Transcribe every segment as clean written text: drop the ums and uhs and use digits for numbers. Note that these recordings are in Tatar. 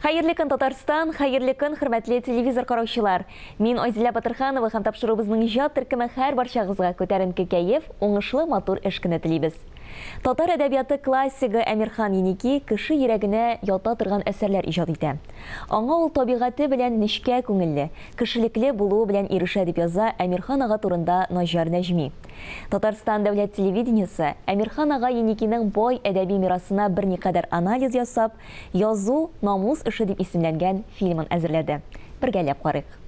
Хәерле көн, Татарстан, хәерле көн, хөрмәтле телевизор караучылар. Мин Айзилә Батырханова һәм тапшыруыбызның иҗат төркеме һәр барчагызга күтәренке кәеф, уңышлы матур эш көне телибез. Татар әдәбияты классигы Әмирхан Еники кеше йөрәгенә ята торган әсәрләр иҗат итә. Аңа ул табигате белән нечкә күңелле, кешелекле булуы белән ирешә дип яза Әмирхан ага турында Наҗар Нәҗми. Татарстан дәүләт телевидениесе Әмирхан ага Еникиның бай әдәби мирасына берникадәр анализ ясап, Язу, намус эше дип исемләнгән фильмын әзерләде. Бергәләп карыйк.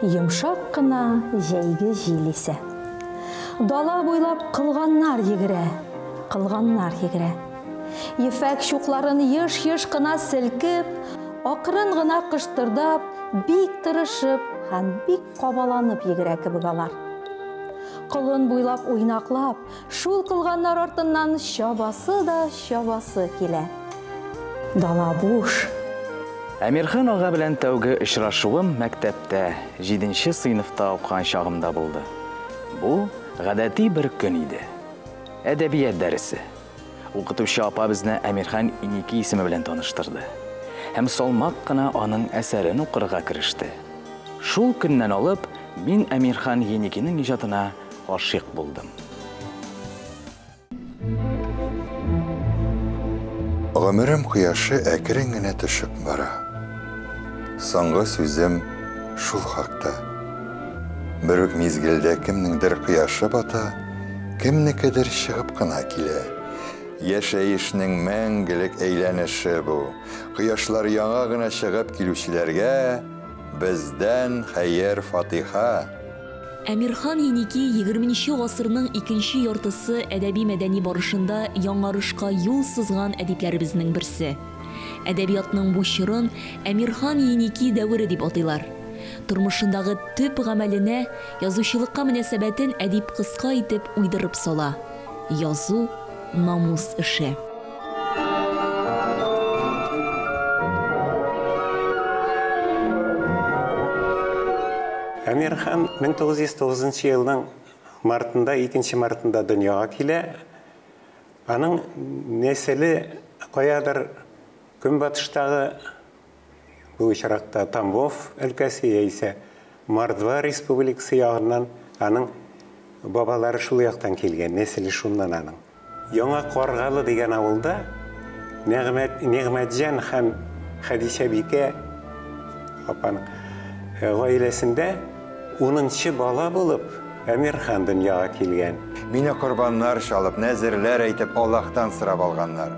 Йомшак кына җәйге җил исә. Дала буйлап кылганнар йөгерә, кылганнар йөгерә. Ефәк чукларын еш-еш кына селкеп, акрын гына кыштырдап, бик тырышып һәм бик кабаланып йөгерә кебек алар. Колын буйлап уйнаклап, шул кылганнар артыннан чабасы да чабасы килә. Дала буш. Әмирхан ага белән тәүге очрашуым мәктәптә, җиденче сыйныфта укыган чагымда булды. Бу, гадәти бер көн иде. Әдәбият дәресе. Укытучы апа безне Әмирхан Еники исеме белән таныштырды. Һәм салмак кына аның әсәрен укырга кереште. Шул көннән алып, мин Әмирхан Еникинең иҗатына гашыйк булдым. Гомерем кояшы әкрен генә төшеп бара. Соңгы сүзем шул хакта. Бер үк мизгелдә кемнеңдер кояшы бата, кемнекедер чыгып кына килә. Яшәешнең мәңгелек әйләнеше бу. Кояшлар яңа гына чыгып килүчеләргә бездән хәер-фатиха. Әмирхан Еники егерменче гасырның икенче яртысы әдәби-мәдәни барышында яңарышка юл сызган әдипләребезнең берсе. Әдәбиятның бу чорын Әмирхан Еники дәвере дип атыйлар. Тормышындагы төп гамәленә, язучылыкка мөнәсәбәтен әдип кыска итеп уйдырып сала, Язу, намус эше. Әмирхан 1909 елның мартында, икенче мартында дөньяга килә. Аның нәселе каядыр көнбатыштагы, бу очракта Тамбов өлкәсе яисә Мордва республикасы ягыннан, аның бабалары шул яктан килгән, нәселе шуннан аның. Яңа Каргалы дигән авылда Нәгъмәт, Нигъмәтҗан һәм Хәдичә бикә апаның гаиләсендә унынчы бала булып Әмирхан дөньяга килгән. Мине корбаннар чалып, нәзерләр әйтеп, Аллаһтан сорап алганнар.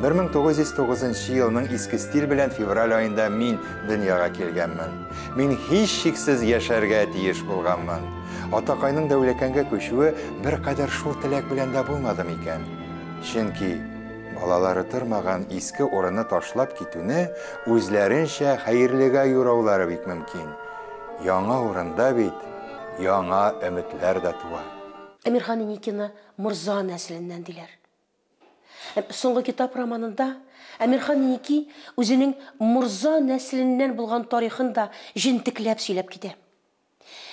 1909 нчы елның иске стиль белән февраль аенда мин дөньяга килгәнмен. Мин һичшиксез яшәргә тиеш булганмын. Атакайның Дәүләкәнгә күчүе беркадәр шул теләк белән дә булмады микән? Чөнки балалары тормаган иске урынны ташлап китүне үзләренчә хәерлегә юраулары бик мөмкин. Яңа урында бит яңа өметләр дә туа. Әмирхан Еникины морза нәселеннән диләр. Соңгы китап романында Әмирхан Еники үзенең морза нәселеннән булган тарихын да җентекләп сөйләп китә.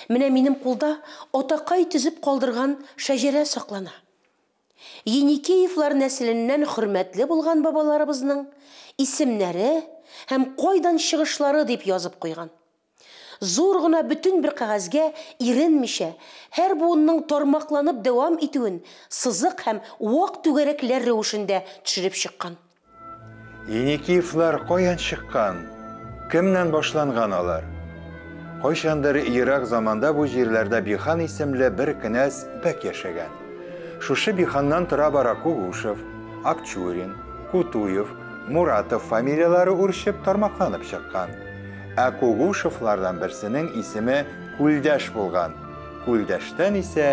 Менә минем кулда атакай төзеп калдырган шәҗәрә саклана. Еникеевлар нәселеннән хөрмәтле булган бабаларыбызның исемнәре һәм кайдан чыгышлары дип язып куйган. Зур гына бөтен бер кәгазьгә иренмичә, һәр буынның тармакланып дәвам итүен сызык һәм вак түгәрәкләр рәвешендә төшереп чыккан. Еникеевлар каян чыккан? Кемнән башланган алар? Кайчандыр ерак заманда бу җирләрдә Бихан исемле бер кенәз бәк яшәгән. Шушы Биханнан тора-бара Кугушев, Акчурин, Кутуев, Муратов фамилияләре үрчеп, тармакланып чыккан. Ә Кугушевлардан берсенең исеме Күлдәш булган. Күлдәштән исә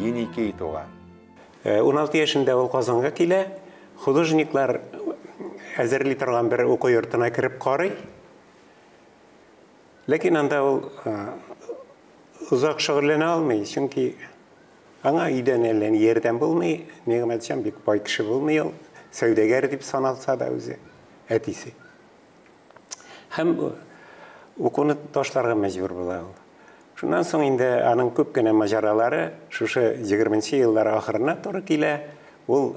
Еникей туган. 16 яшендә ул Казанга килә, художниклар әзерли торган бер уку йортына кереп карый. Ләкин анда ул озак шөгыльләнә алмый, чөнки аңа өйдән әллә ни ярдәм булмый. Нигъмәтҗан бик бай кеше булмый ул, сәүдәгәр дип саналса да үзе, әтисе. Һәм укуны ташларга мәҗбүр була ул. Шуннан соң инде аның күп кенә маҗаралары шушы 20 еллар ахырына туры килә. Ул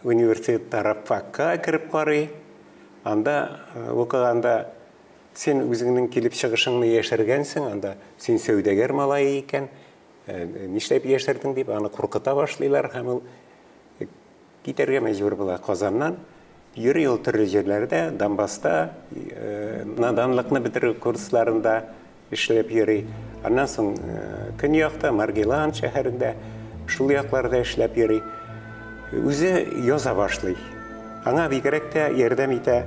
университетта рабфакка кереп карый. Анда укыганда син үзеңнең килеп чыгышыңны яшергәнсең, анда син сәүдәгәр малае икән, нишләп яшердең дип аны куркыта башлыйлар һәм ул китәргә мәҗбүр була Казаннан. Йөри ул төрле җирләрдә, Донбасста, наданлыкны бетерү курсларында эшләп йөри. Аннан соң көньякта, Маргилан шәһәрендә, шул якларда эшләп йөри. Үзе яза башлый. Аңа бигрәк тә ярдәм итә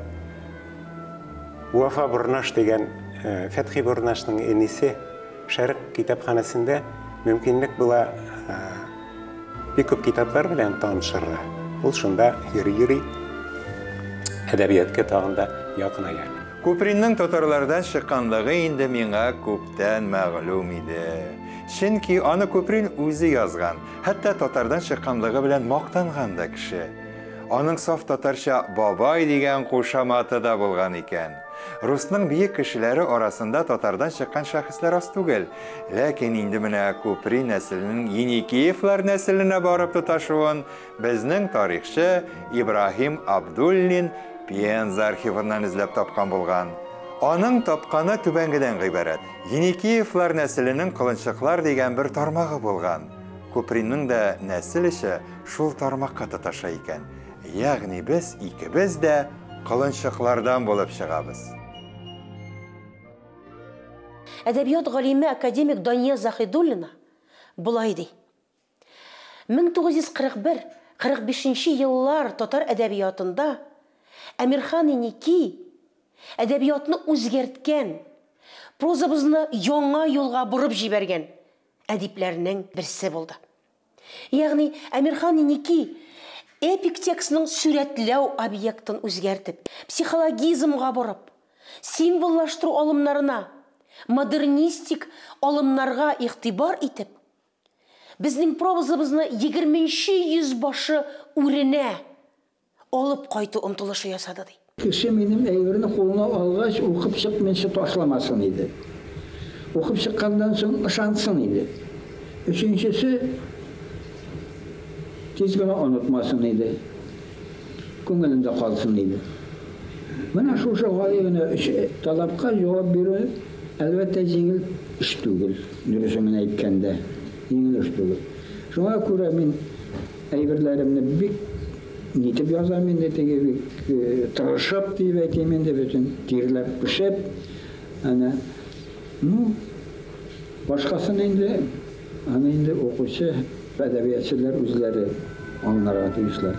Вафа Бурнаш дигән Фәтхи Бурнашның әнисе. Шәрык китапханәсендә мөмкинлек була бик күп китаплар белән танышырга. Ул шунда йөри-йөри әдәбиятка тагын да якыная. Купринның татарлардан чыкканлыгы инде миңа күптән мәгълүм иде. Чөнки аны Куприн үзе язган, хәтта татардан чыкканлыгы белән мактанган да кеше. Аның саф татарча бабай дигән кушаматы да булган икән. Русның бөек кешеләре арасында татардан чыккан шәхесләр аз түгел. Ләкин инде менә Куприн нәселенең Еникеевлар нәселенә барып тоташуын безнең тарихчы Ибраһим Абдуллин Пенза архивыннан эзләп тапкан булган. Аның тапканы түбәнгедән гыйбарәт. Еникеевлар нәселенең Кылынчыклар дигән бер тармагы булган. Купринның да нәсел эше шул тармакка тоташа икән. Ягъни без икебез дә Кылынчыклардан булып чыгабыз. Әдәбият галиме академик Дания Заһидуллина болай ди. 1941-45 еллар татар әдәбиятында Әмирхан Еники әдәбиятны үзгәрткән, прозабызны яңа юлга борып җибәргән әдипләрнең берсе булды. Ягъни Әмирхан Еники эпик текстның сурәтләү объектын үзгәртеп, психологизмга борып, символлаштыру алымнарына, модернистик алымнарга игътибар итеп, безнең прозабызны 20 йөз башы үренә алып кайту омтылышы ясады ди. Кеше минем әйберне кулына алгач, укып чыкмыйча ташламасын иде. Укып чыкканнан соң ышансын иде. Өченчесе, тиз генә онытмасын иде. Күңелендә калсын иде. Менә шушы гади генә өч талапка җавап бирү, әлбәттә, җиңел эш түгел. Дөресен генә әйткәндә, җиңел эш түгел. Шуңа күрә мин әйберләремне бик нитеп язам инде, теге бик тырышып дип әйтим инде, бөтен тирләп пешеп, әнә, ну, башкасын инде, аны инде укучы әдәбиятчылар үзләре аңларга тиешләр.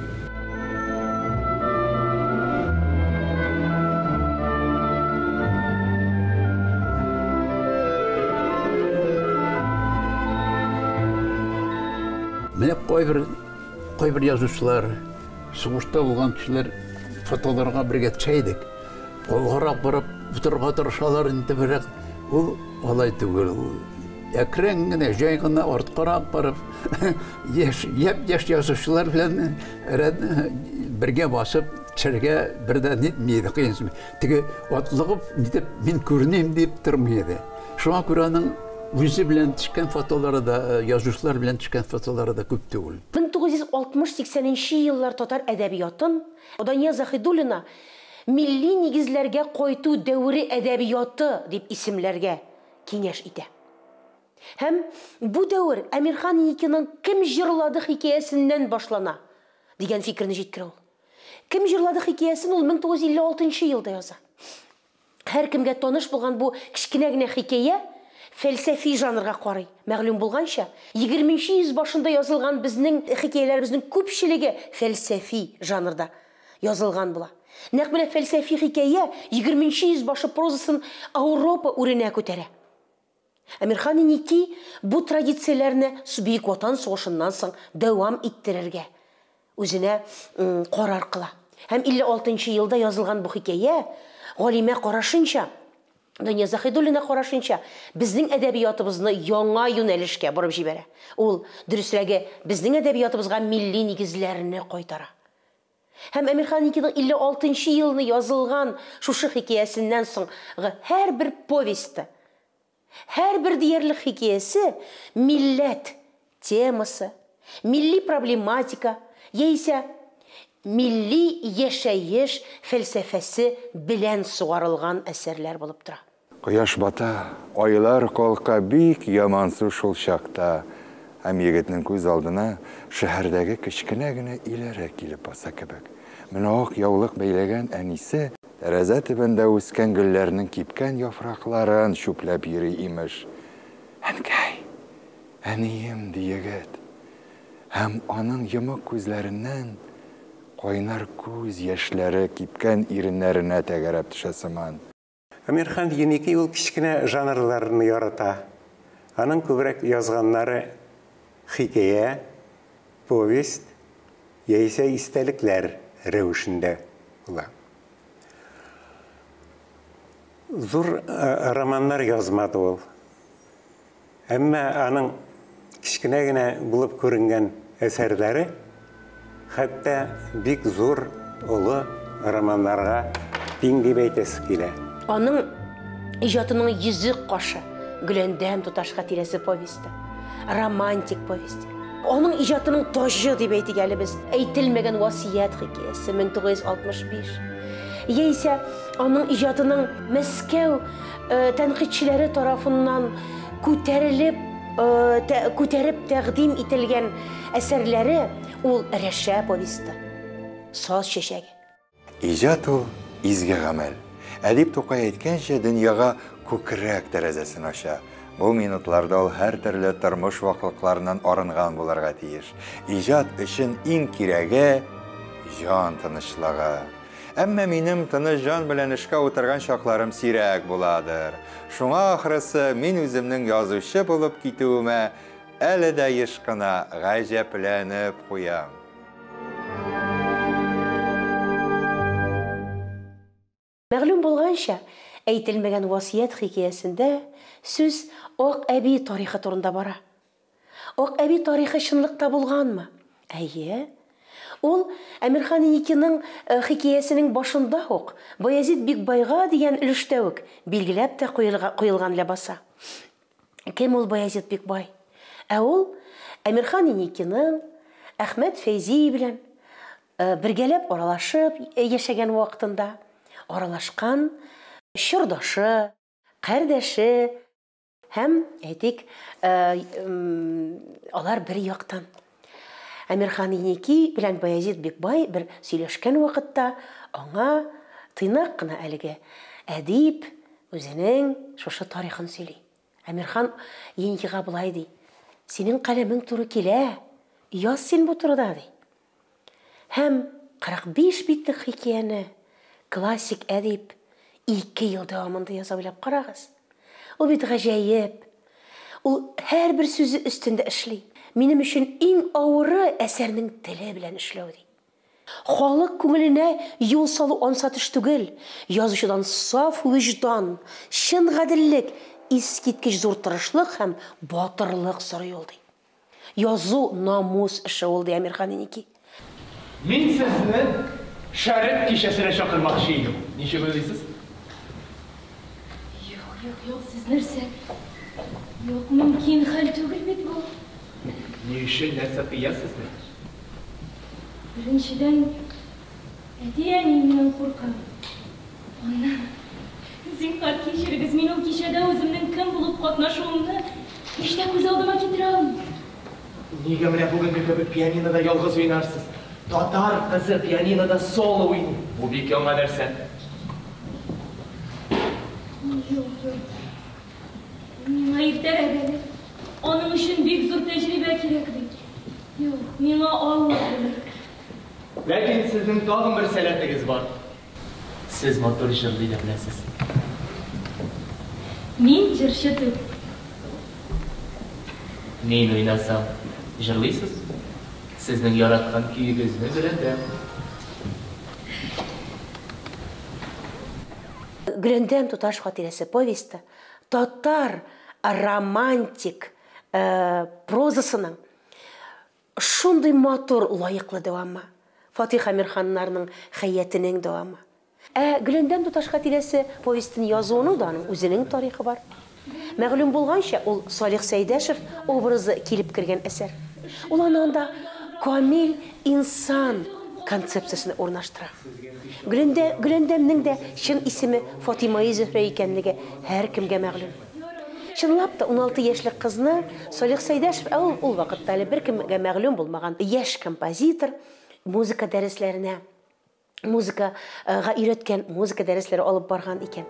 Менә кайбер язучылар, сугышта булган кешеләр фотоларга бергә төшә идек. Алгарак барып утырырга тырышалар инде, бирәк ул алай түгел. Ул әкрен генә, җай гына арткарак барып, яшь язучылар белән бергә басып төшәргә бер дә нитми иде, кыенсынмый. Теге атлыгып нитеп мин күреним дип тормый иде. Шуңа күрә аның үзе белән төшкән фотолары да, язучылар белән төшкән фотолары да күп түгел. 1960-80 еллар татар әдәбиятын Дания Заһидуллина милли нигезләргә кайту дәвере әдәбияты дип исемләргә киңәш итә. Һәм бу дәвер Әмирхан Еникиның Кем җырлады хикәясеннән башлана дигән фикерне җиткерә ул. Кем җырлады хикәясен ул 1956 елда яза. Һәркемгә таныш булган бу кечкенә генә хикәя фәлсәфи жанрга карый. Мәгълүм булганча, 20 йөз башында язылган безнең хикәяләребезнең күпчелеге фәлсәфи жанрда язылган була. Нәкъ менә фәлсәфи хикәя 20 йөз башы прозасын Ауропа үренә күтәрә. Әмирхан Еники бу традицияләрне Бөек Ватан сугышыннан соң дәвам иттерергә үзенә карар кыла. Һәм 56 елда язылган бу хикәя галимә карашынча, Дания Заһидуллина карашынча, безнең әдәбиятыбызны яңа юнәлешкә борып җибәрә. Ул, дөресрәге, безнең әдәбиятыбызга милли нигезләрне кайтара. Һәм Әмирхан Еникиның 56 елны язылган шушы хикәясеннән соңгы һәрбер повесте, Һәрбер диярлек хикәясе милләт темасы, милли проблематика яисә милли яшәеш фәлсәфәсе белән сугарылган әсәрләр булып тора. Кояш бата, айлар калка, бик ямансу шул чакта. Һәм егетнең күз алдына шәһәрдәге кечкенә генә өйләре килеп баса кебек. Менә ак яулык бәйләгән әнисе тәрәзә төбендә үскән гөлләрнең кипкән яфракларын чүпләп йөри, имеш. Әнкәй, әнием, ди егет. Һәм аның йомык күзләреннән кайнар күз яшьләре кипкән иреннәренә тәгәрәп төшә сыман. Әмирхан Еники ул кечкенә жанрларны ярата. Аның күбрәк язганнары хикәя, повесть яисә истәлекләр рәвешендә була. Зур романнар язмады ул. Әмма аның кечкенә генә булып күренгән әсәрләре хәтта бик зур, олы романнарга тиң дип әйтәсе килә. Аның иҗатының йөзек кашы Гөләндәм туташ хатирәсе повесте, романтик повесть. Аның иҗатының таҗы дип әйтик әле без, әйтелмәгән васыять хикәясе 1965. Яисә аның иҗатының Мәскәү тәнкыйтьчеләре тарафыннан күтәрелеп, күтәреп тәкъдим ителгән әсәрләре ул Рәшә повесте, Саз чәчәге. Иҗат ул изге гамәл. Әдип Тукай әйткәнчә, дөньяга күкрәк тәрәзәсен ача. Бу минутларда ул һәртөрле тормыш ваклыкларыннан арынган булырга тиеш. Иҗат өчен иң кирәге җан тынычлыгы. Әмма минем тыныч җан белән эшкә утырган чакларым сирәк буладыр. Шуңа ахрысы мин үземнең язучы булып китүемә әле дә еш кына гаҗәпләнеп куям. Мәгълүм булганча, әйтелмәгән васыять хикәясендә сүз Ак әби тарихы турында бара. Ак әби тарихы чынлыкта булганмы? Әйе. Ул Әмирхан Еникиның хикәясенең башында ук, Баязит Бикбайга дигән өлештә үк билгеләп тә куелган ләбаса. Кем ул Баязит Бикбай? Ә ул Әмирхан Еникиның Әхмәт Фәйзи белән бергәләп аралашып яшәгән вакытында аралашкан чордашы, кардәше һәм, әйтик, алар бер яктан. Әмирхан Еники белән Баязит Бикбай бер сөйләшкән вакытта аңа тыйнак кына әлеге әдип үзенең шушы тарихын сөйли. Әмирхан Еникига болай ди: "Синең каләмең туры килә, яз син бу турыда", ди. Һәм 45 битлек хикәяне классик әдип 2 ел дәвамында яза, уйлап карагыз. Ул бит гаҗәеп. Ул һәрбер сүзе өстендә эшли. Минем өчен иң авыры әсәрнең теле белән эшләү, ди. Халык күңеленә юл салу ансат эш түгел. Язучыдан саф вөҗдан, чын гаделлек, искиткеч зур тырышлык һәм батырлык сорый ул, ди. Язу намус эше ул, ди Әмирхан Еники. Мин сезне шәрык кичәсенә чакырмакчы идем. Ничек уйлыйсыз? Юк, юк, юк, сез нәрсә? Юк, мөмкин хәл түгел бит бу. Ни өчен, нәрсә тыя сезне? Беренчедән, әти-әни миннән курка. Аннан, зинһар кичерегез, мин ул кичәдә үземнең кем булып катнашуымны һич тә күз алдыма китерә алмыйм. Нигә менә бүгенге кебек пианинода ялгыз уйнарсыз? Татар кызы пианинода соло уйный. Бу бик яңа нәрсә. Юк, юк. Миңа иртәрәк әле. Аның өчен бик зур тәҗрибә кирәк бит. Юк, миңа авыр булыр. Ләкин сезнең тагын бер сәләтегез бар. Сез матур җырлый да беләсез. Мин җырчы түгел. Мин уйнасам, җырлыйсыз? Сезнең яраткан көегезне Гөләндәм. Гөләндәм туташ хатирәсе повесте татар романтик прозасының шундый матур лаеклы дәвамы. Фатих Әмирханнарның хәятенең дәвамы. Ә Гөләндәм туташ хатирәсе повестен язуының да аның үзенең тарихы бар. Мәгълүм булганча, ул Салих Сәйдәшев образы килеп кергән әсәр. Ул аны анда камил инсан концепциясен урнаштыра. Гөләндә, Гөләндәмнең дә чын исеме Фатыймаи Зөһрә икәнлеге һәркемгә мәгълүм. Чынлап та, 16 яшьлек кызны Салих Сәйдәшев, ә ул ул вакытта әле беркемгә мәгълүм булмаган яшь композитор, музыка дәресләренә музыкага өйрәткән, музыка дәресләре алып барган икән.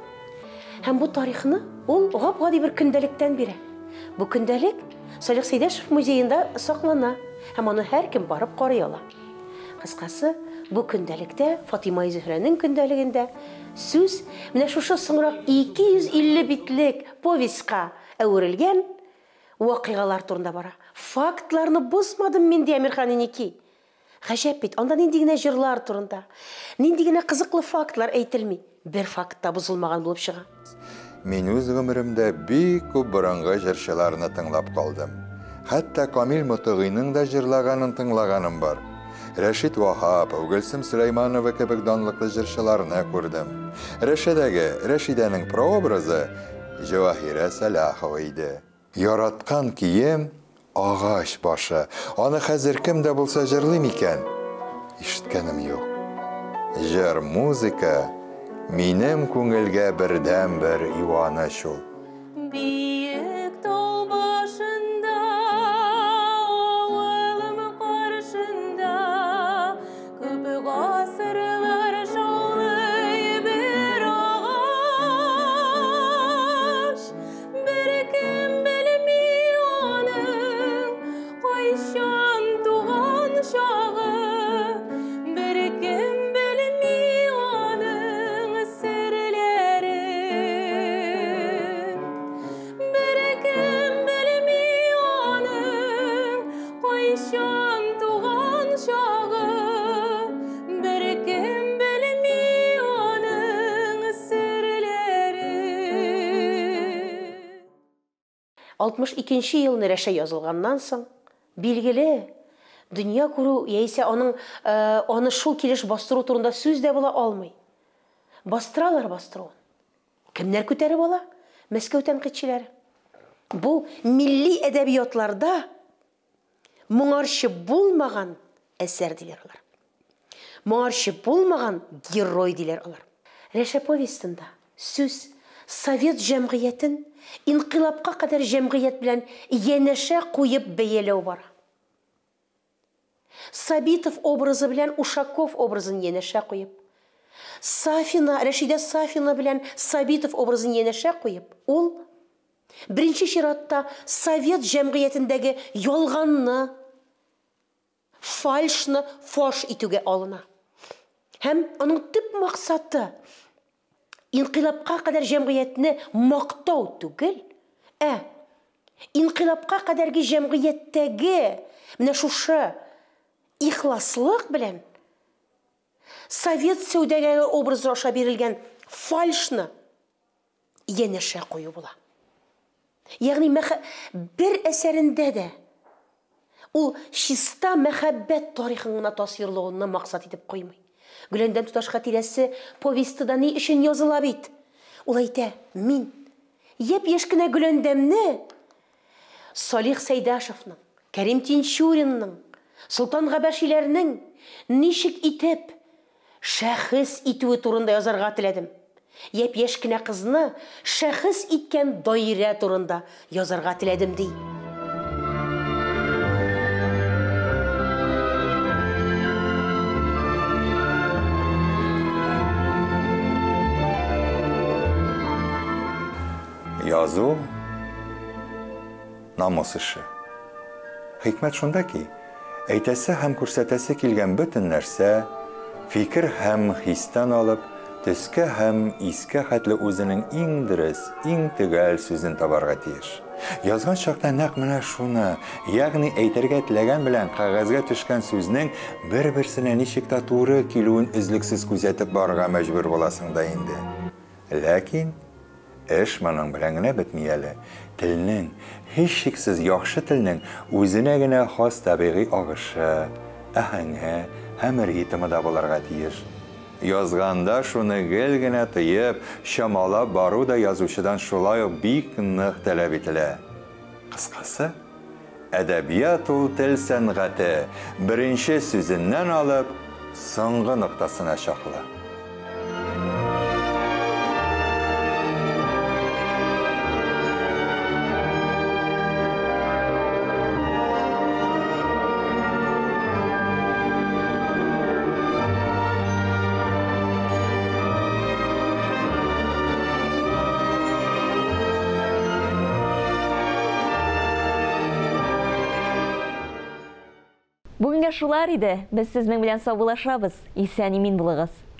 Һәм бу тарихны ул гап-гади бер көндәлектән бирә. Бу көндәлек Салих Сәйдәшев музеенда саклана һәм аны һәркем барып карый ала. Кыскасы, бу көндәлектә, Фатыйма Зөһрәнең көндәлегендә сүз менә шушы соңрак 250 битлек повестька әверелгән вакыйгалар турында бара. Фактларны бозмадым мин, ди Әмирхан Еники. Гаҗәп бит, анда нинди генә җырлар турында, нинди генә кызыклы фактлар әйтелми, бер факт та бозылмаган булып чыга. Мин үз гомеремдә бик күп борынгы җырчыларны тыңлап калдым. Хәтта Камил Мотыгыйның да җырлаганын тыңлаганым бар. Рәшит Ваһапов, Гөлсем Сөләйманова кебек данлыклы җырчыларны күрдем. Рәшәдәге Рәшидәнең прообразы Җәваһирә Сәлахова иде. Яраткан кием агач башы. Аны хәзер кем дә булса җырлый микән? Ишеткәнем юк. Җыр, музыка минем күңелгә бердәнбер юаныч ул. Биек тау башында, авылым каршында, күп гасырлар шаулый бер агач. Беркем белми аның кайчан туган чагы, беркем белми аның серләрен. Беркем белми аның кайчан туган чагы, беркем белми аның серләрен. 62 елны Рәшә язылганнан соң, билгеле, дөнья күрү яисә аның аны шул килеш бастыру турында сүз дә була алмый. Бастыралар бастыруын. Кемнәр күтәреп ала? Мәскәү тәнкыйтьчеләре. Бу милли әдәбиятларда моңарчы булмаган әсәр диләр алар. Моңарчы булмаган герой диләр алар. Рәшә повестында сүз совет җәмгыятен инкыйлабка кадәр җәмгыять белән янәшә куеп бәяләү бара. Сабитов образы белән Ушаков образын янәшә куеп, Сафина, Рәшидә Сафина белән Сабитов образын янәшә куеп, ул беренче чиратта совет җәмгыятендәге ялганны, фальшны фаш итүгә алына. Һәм аның төп максаты инкыйлабка кадәр җәмгыятьне мактау түгел, ә инкыйлабка кадәрге җәмгыятьтәге менә шушы ихласлык белән совет сәүдәгәре образы аша бирелгән фальшны янәшә кую була. Ягъни бер әсәрендә дә ул чиста мәхәббәт тарихын гына тасвирлауны максат итеп куймый. Гөләндәм туташ хатирәсе повесте да ни өчен языла бит? Ул әйтә, мин япь-яшь кенә Гөләндәмне Салих Сәйдәшевның, Кәрим Тинчуринның, Солтан Габәшиләрнең ничек итеп шәхес итүе турында язарга теләдем. Япь-яшь кенә кызны шәхес иткән даирә турында язарга теләдем, ди. Язу намус эше. Хикмәт шунда ки, әйтәсе һәм күрсәтәсе килгән бөтен нәрсә фикер һәм хистән алып, төскә һәм искә хәтле үзенең иң дөрес, иң төгәл сүзен табарга тиеш. Язган чакта нәкъ менә шуны, ягъни әйтергә теләгән белән кәгазьгә төшкән сүзнең бер-берсенә ничек тә туры килүен өзлексез күзәтеп барырга мәҗбүр буласың да инде. Ләкин эш моның белән генә бетми әле. Телнең, һичшиксез яхшы телнең үзенә генә хас табигый агышы, аһәңе һәм ритмы да булырга тиеш. Язганда шуны гел генә тоеп, чамалап бару да язучыдан шулай ук бик нык таләп ителә. Кыскасы, әдәбият ул тел сәнгате, беренче сүзеннән алып, соңгы ноктасына чаклы. Бүгенгә шулар иде. Без сезнең белән саубуллашабыз. Исән имин булыгыз.